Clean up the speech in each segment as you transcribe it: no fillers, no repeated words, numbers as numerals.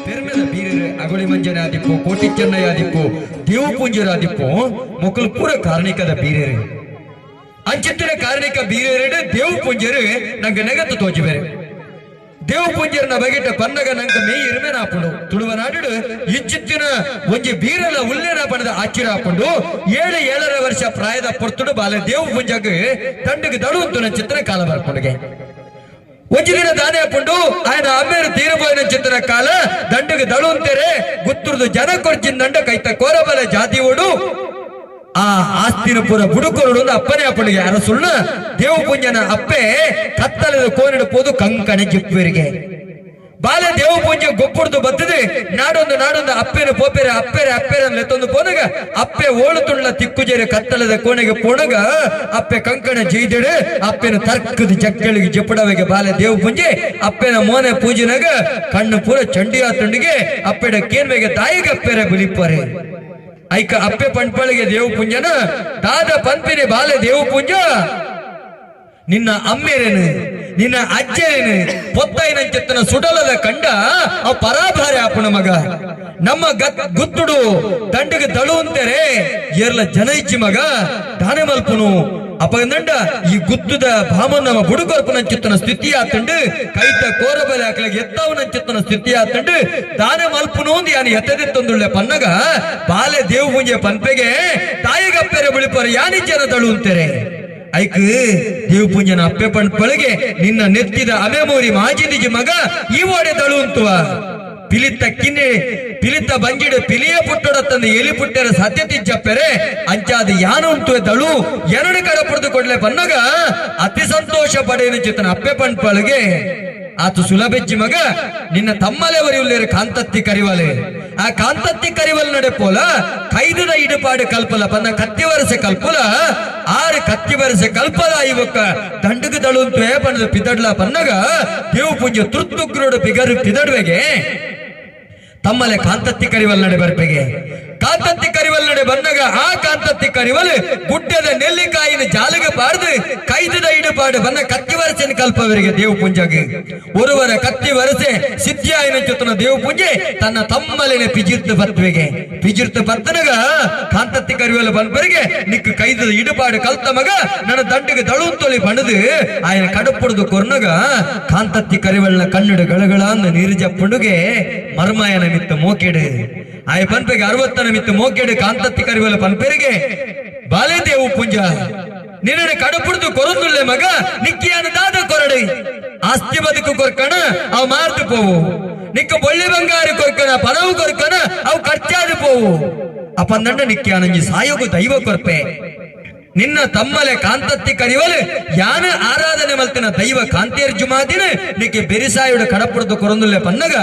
ಪೆರ್ಮೆದ ಬೀರರು ಅಗೊಳಿ ಮಂಜನೆ ಆದಿಪ್ಪು, ಕೋಟಿ ಚೆನ್ನಯ್ಯ ಆದಿಪ್ಪು, ದೇವು ಪೂಂಜರ ಆದಿಪ್ಪು, ಮೊಕಲು ಪೂರ ಕಾರ್ಣಿಕದ ಬೀರರು. ಅಂಚಿತ್ತಿನ ಕಾರ್ಣಿಕ ಬೀರರು ದೇವು ಪೂಂಜರು ನಂಗೆ ನೆಗತ್ತು ತೋಜಿ ಬೇರೆ. ದೇವು ಪೂಂಜರನ ಬಗೆಟ ಪನ್ನಗ ನಂಗೆ ಮೇಯ್ ಇರುಮೇನ ಆಪುಂಡು. ತುಳುವ ನಾಡು ಇಂಚಿತ್ತಿನ ಒಂಜಿ ಬೀರಲ ಉಲ್ಲೇನ ಪಣದ ಆಚಿರ ಆಪುಂಡು. 7 7.5 ವರ್ಷ ಪ್ರಾಯದ ಪೊರ್ತುಡು ಬಾಲೆ ದೇವು ಪೂಂಜಗ್ ತಂಡಗೆ ದಳುವಂತು ಚಿತ್ರ ಕಾಲ ಬರ್ಪುಂಡುಗೆ. ಒಂಜಿ ದಿನ ದಾನೆ ಆಪುಂಡು, ఆయన ಅಮ್ಮೇರು ತೀರಬೋಯಿನ ಚಿತ್ರನ ಕಾಲ ದಂಡಗೆ ದಳುವಂತೆರೆ ಗುತ್ತುರ್ದು ಜನ ಕೊರ್ಚಿಂದಂಡ ಕೈತ ಕೋರಬಲ ಜಾತಿ ಓಡು ಆ ಆಸ್ತಿನ ಪೂರ ಬುಡುಕೊರಡು ಅಪ್ಪನೇ ಅಪ್ಪನಿಗೆ ಅರಸುಳ್ಳ ದೇವು ಪುಂಜನ ಅಪ್ಪೆ ಕತ್ತಲದ ಕೋನಿಡು ಪೋದು ಕಂಕಣೆ ಜಿಪ್ಪುವರಿಗೆ. ಬಾಲೆ ದೇವು ಪೂಂಜೆ ಗೊಪ್ಪುಡ್ದು ಬತ್ತದೆ ನಾಡೊಂದು ನಾಡೊಂದು ಅಪ್ಪೆನ ಪೋಪೆರೆ ಅಪ್ಪೆರೆ ಅಪ್ಪೆರೆ ಲೆತ್ತೊಂದು ಪೋನಗ ಅಪ್ಪೆ ಓಳು ತುಳ್ಳ ತಿಕ್ಕುಜೆರೆ ಕತ್ತಲದ ಕೋಣೆಗೆ ಪೋಣಗ ಅಪ್ಪೆ ಕಂಕಣ ಜೈದೆಡು ಅಪ್ಪೆನ ತರ್ಕದ ಜಕ್ಕಳಿಗೆ ಜಪಡವೆಗೆ. ಬಾಲೆ ದೇವು ಪೂಂಜೆ ಅಪ್ಪೆನ ಮೋನೆ ಪೂಜಿನಾಗ ಕಣ್ಣು ಪೂರ ಚಂಡಿಯ ತುಂಡಿಗೆ. ಅಪ್ಪೆಡ ಕೇನ್ವೆಗೆ ತಾಯಿಗೆ ಅಪ್ಪೆರೆ ಬುಲಿಪರೆ. ಐಕ ಅಪ್ಪೆ ಪಂಪಳಿಗೆ ದೇವು ಪುಂಜನ ದಾದ ಪಂಪಿನಿ ಬಾಲೆ ದೇವು ಪುಂಜ, ನಿನ್ನ ಅಮ್ಮೇರೇನು ನಿನ್ನ ಅಜ್ಜರೇನು ಪೊತ್ತೈನಂచెತ್ತನ ಸುಡಲದ ಕಂಡ ಅವ್ ಪರಾಭಾರೆ ಆಪುಣ ಮಗ. ನಮ್ಮ ಗುತ್ತುಡು ದಂಡಗೆ ದಳುವಂತೆರೆ ಏರ್ಲ ಜನ ಇಚ್ಚಿ ಮಗ, ದಾನೆ ಮಲ್ಪುನು ಅಪಗಂದಂಡ ಈ ಗುತ್ತುದ ಭಾಮನ್ನ ಬುಡುಕೊರ್ಪುನಂಚಿತ್ತನ ಸ್ಥಿತಿ ಆತಂಡು, ಕೈತ ಕೋರಬಲೆ ಆಕಲಿಗೆ ಎತ್ತವನಂಚಿತ್ತನ ಸ್ಥಿತಿ ಆತಂಡು, ದಾನೆ ಮಲ್ಪುನು ಅಂದ್ ಯಾನು ಎತ್ತದಿತ್ತೊಂದುಳ್ಳೆ ಪನ್ನಗ ಬಾಲೆ ದೇವು ಪೂಂಜೆ ಪನ್ಪೆಗೆ ತಾಯಿಗಪ್ಪೆರೆ ಬುಳಿಪರ ಯಾನಿಜ್ಜನ ದಳು ಅಂತಾರೆ. ಐಕ್ ದೇವು ಪೂಂಜನ ಅಪ್ಪೆ ಪಣ್ಪಳಿಗೆ ನಿನ್ನ ನೆತ್ತಿದ ಅಮೆ ಮೂರಿ ಮಾಜಿದಿಜಿ ಮಗ, ಈ ಓಡೆ ದಳು ಅಂತುವ. ಪಿಲಿತ್ತ ಕಿನ್ನೆ ಪಿಲಿತ್ತ ಬಂಜಿಡು ಪಿಲಿಯ ಪುಟ್ಟೊಡ ತಂದು ಎಲಿ ಪುಟ್ಟರ ಸತ್ಯತಿಜ್ಜಪ್ಪೆರೆ ಅಂಚಾದ ಯಾನು ಉಂಟು ದಳು ಎರಡು ಕಡ ಪುಡ್ದು ಕೊಡ್ಲೆ ಪನ್ನಗ ಅತಿ ಸಂತೋಷ ಪಡೆಯನು ಚಿತ್ತನ ಅಪ್ಪೆ ಪಣ್ಪಳಿಗೆ ಆತು ಸುಲಭೆಜ್ಜಿ ಮಗ, ನಿನ್ನ ತಮ್ಮಲೆ ಒರಿಯುಲ್ಲೇರು ಕಾಂತತ್ತಿ ಕರಿವಲೆ. ಆ ಕಾಂತತ್ತಿ ಕರಿವಲ್ ನಡೆ ಪೋಲ, ಕೈದುದ ಇಡುಪಾಡು ಕಲ್ಪಲ ಬಂದ ಕತ್ತಿ ವರಸೆ ಕಲ್ಪುಲ. ಆರು ಕತ್ತಿ ವರಸೆ ಕಲ್ಪಲ ಇವಕ್ಕ ದಂಡಗ ದಳುಂತೇ ಬಣ್ಣದ ಪಿದಡ್ಲ ಪನ್ನಗ ದೇವು ಪೂಂಜೆ ತುರ್ತುಗ್ರೋಡು ಬಿಗರು ಪಿದಡ್ವೆಗೆ. ತಮ್ಮಲೆ ಕಾಂತತ್ತಿ ಕರಿವಲ್ ನಡೆ ಬರ್ಪೆಗೆ. ಕಾಂತತ್ತಿ ಕರಿವಲ್ ನಡೆ ಬಂದಾಗ ಆ ಕಾಂತತ್ತಿ ಕರಿವಲ್ ಗುಡ್ಡದ ನೆಲ್ಲಿಕಾಯಿನ ಜಾಲಿಗೆ ಬಾರ್ದು ಕೈದದ ಇಡುಪಾಡು ಬಂದ ಕತ್ತಿ ವರಸೆನ ಕಲ್ಪವರಿಗೆ ದೇವು ಪುಂಜಾಗ. ಒರುವರ ಕತ್ತಿ ವರಸೆ ಸಿದ್ಧಿಯಾಯಿನ ಚುತ್ತನ ದೇವು ಪುಂಜೆ ತನ್ನ ತಮ್ಮಲೆನೆ ಪಿಜಿರ್ತ ಬತ್ವೆಗೆ. ಪಿಜಿರ್ತ ಬತ್ತನಗ ಕಾಂತತ್ತಿ ಕರಿವಲ್ ಬಂದ್ಬರಿಗೆ ನಿಕ್ ಕೈದದ ಇಡುಪಾಡು ಕಲ್ತ ಮಗ, ನನ್ನ ದಂಡಿಗೆ ದಳುಂತೊಲಿ ಬಣದು ಆಯನ ಕಡುಪುಡ್ದು ಕೊರ್ನಗ ಕಾಂತತ್ತಿ ಕರಿವಲ್ನ ಕಣ್ಣಡು ಗಳಗಳ ನೀರು ಜಪ್ಪುಂಡುಗೆ. ಮರ್ಮಾಯನ ಮಿತ್ತ ಮೋಕೆಡು ಆಯ ಪನ್ಪೆಗೆ 60ನ ಮಿತ್ತ ಮೋಕೆಡು ಕಾಂತತ್ತಿ ಕರಿವಲ ಪನ್ಪೆರಿಗೆ, ಬಾಲೆ ದೇವು ಪುಂಜ, ನಿನ್ನ ಕಡುಪುಡ್ದು ಕೊರಂದುಳ್ಳೆ ಮಗ, ನಿಕ್ಕಿಯಾನ ದಾದ ಕೊರಡೆ? ಆಸ್ತಿ ಬದುಕು ಕೊರ್ಕಣ, ಅವ್ ಮಾರ್ದು ಪೋವು. ನಿಕ್ಕ ಬೊಳ್ಳಿ ಬಂಗಾರ ಕೊರ್ಕಣ, ಪಣವು ಕೊರ್ಕಣ, ಅವು ಖರ್ಚಾದು ಪೋವು. ಅಪಂದಂಡ ನಿಕ್ಕಿಯಾನಂಜಿ ಸಾಯೋಗು ದೈವ ಕೊರ್ಪೆ. ನಿನ್ನ ತಮ್ಮಲೆ ಕಾಂತತ್ತಿ ಕರಿವಲು ಯಾನ ಆರಾಧನೆ ಮಲ್ತಿನ ದೈವ ಕಾಂತೇರ್ ಜುಮಾದಿನ ನಿಕ್ಕೆ ಬೆರಿಸಾಯುಡ ಕಡಪುಡ್ದು ಕೊರಂದುಲ್ಲೆ ಪನ್ನಗ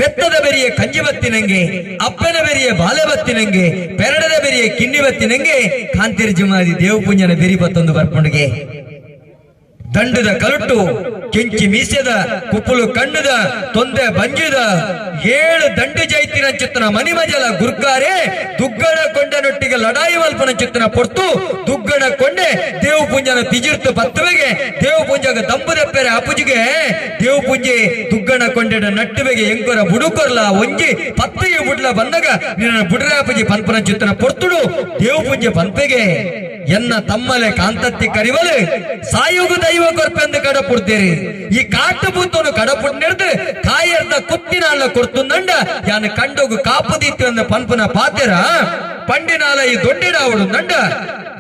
ಪೆತ್ತದ ಬೆರಿಯ ಕಂಜಿ ಬತ್ತಿನಂಗೆ, ಅಪ್ಪನ ಬೆರಿಯ ಬಾಲೆ ಬತ್ತಿನಂಗೆ, ಪೆರಡದ ಬೆರಿಯ ಕಿನ್ನಿ ಬತ್ತಿನಂಗೆ ಕಾಂತೇರ್ ಜುಮಾದಿ ದೇವಪುಂಜನ ಬೆರಿ ಬತ್ತೊಂದು ಬರ್ಪುಂಡಿಗೆ. ದಂಡದ ಕಲುಟ್ಟು ಕೆಂಚಿ ಮೀಸೆದ ಕುಪ್ಪುಲು ಕಣ್ಣದ ತೊಂದೆ ಬಂಜಿದ 7 ದಂಡು ಜೈತಿನ ಚಿತ್ತನ ಮನಿಮಜಲ ಗುರ್ಕಾರೆ ದುಗ್ಗಣ ಕೊಂಡನೊಟ್ಟಿಗೆ ಲಡಾಯಿ ಮಲ್ಪನ ಚಿತ್ತನ ಪೊರ್ತು ದುಗ್ಗಣ ಕೊಂಡೆ ದೇವಪುಂಜನ ತಿಜಿರ್ತು ಪತ್ತುವೆಗೆ. ದೇವಪುಂಜಗ ದಂಬುದೆಪ್ಪೆರೆ ಅಪುಜಿಗೆ. ದೇವಪುಂಜೆ ದುಗ್ಗಣ ಕೊಂಡೆಡ ನಟ್ಟುವೆಗೆ ಎಂಕೊರ ಬುಡುಕೊರ್ಲ ಒಂಜಿ ಪತ್ತೆಯು ಬುಡ್ಲ ಬಂದಾಗ ನಿನ್ನ ಬುಡ್ರ ಅಪುಜಿ ಪನ್ಪನ ಚಿತ್ತನ ಪೊರ್ತುಡು ದೇವಪುಂಜೆ ಪನ್ಪೆಗೆ, ಎನ್ನ ತಮ್ಮಲೆ ಕಾಂತತ್ತಿ ಕರಿವಲು ಸಾಯುಗು ದೈವ ಕೊರ್ಪೆಂದು ಕಡಪುಡ್ತೇರಿ. ಈ ಕಾಟು ಬೂತನು ಕಡಪುಡ್ ಕಾಯರ್ದ ಕುತ್ತಿನಾಳ ಕೊಡ್ತುಂದಂಡ ಯಾನ ಕಂಡೋಗು ಕಾಪುದಿತ್ತು ಅಂದ ಪನ್ಪನ ಪಾತೆರ ಪಂಡಿನಾಲ ಈ ದೊಡ್ಡಿಡಾವಡು ನಂಡ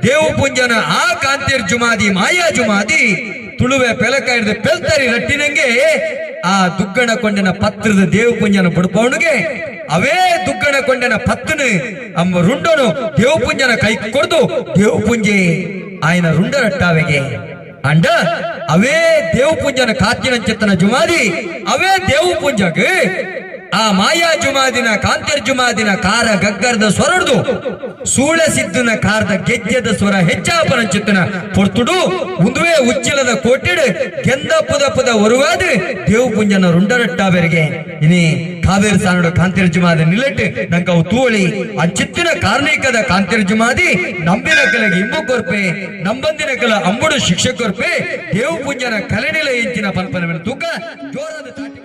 ದೇವು ಪುಂಜನ ಆ ಕಾಂತಿರ್ ಜುಮಾದಿ ಮಾಯಾ ಜುಮಾದಿ ತುಳುವೆ ಪೆಲಕ ಹಿಡಿದು ಪೆಲ್ತರಿ ರಟ್ಟಿನಂಗೆ ಆ ದುಗ್ಗಣ ಕೊಂಡನ ಪತ್ರದ ದೇವು ಪುಂಜನ ಬುಡ್ಪವನಿಗೆ. ಅವೇ ದುಗ್ಗಣ ಕೊಂಡನ ಪತ್ತನು ಅಮ್ಮ ರುಂಡನು ದೇವಪುಂಜನ ಕೈ ಕೊಡ್ದು ದೇವಪುಂಜೆ ఆయన ರುಂಡ ರಟ್ಟಾವೆಗೆ. ಅಂಡ ಅವೇ ದೇವಪುಂಜನ ಕಾತಿನ ಚಿತ್ತನ ಜುಮಾದಿ ಅವೇ ದೇವಪುಂಜಗ್ ಆ ಮಾಯಾ ಜುಮಾದಿನ ಕಾಂತೇರ್ ಜುಮಾದಿನ ಕಾರ ಗಗ್ಗರದ ಸ್ವರಡ್ದು ಸೂಳ ಸಿದ್ದುನ ಕಾರದ ಗೆಜ್ಜೆದ ಸ್ವರ ಹೆಚ್ಚಾಪನಂಚಿತ್ತನ ಪೊರ್ತುಡು ಉಂದುವೇ ಉಚ್ಚಿಲದ ಕೋಟೆಡ್ ಕೆಂದ ಪುದ ಪುದ ಒರುವಾದ ದೇವು ಪುಂಜನ ರುಂಡರಟ್ಟಾಬೆರಿಗೆ ಇನಿ ಕಾವೇರಿ ಸಾನಡು ಕಾಂತೇರ್ ಜುಮಾದಿ ನಿಲೆಟ್ ನಂಕವು ತೂಳಿ ಅಂಚಿತ್ತಿನ ಕಾರ್ಣಿಕದ ಕಾಂತೇರ್ ಜುಮಾದಿ ನಂಬಿನ ಕಲೆಗೆ ಇಂಬು ಕೊರ್ಪೆ, ನಂಬಂದಿನ ಕಲ ಅಂಬುಡು ಶಿಕ್ಷೆ ಕೊರ್ಪೆ. ದೇವು ಪುಂಜನ ಕಲೆನಿಲ ಎಂಚಿನ ಪನ್ಪನ ತೂಕ ಜೋರಾದ ತಾಟಿ.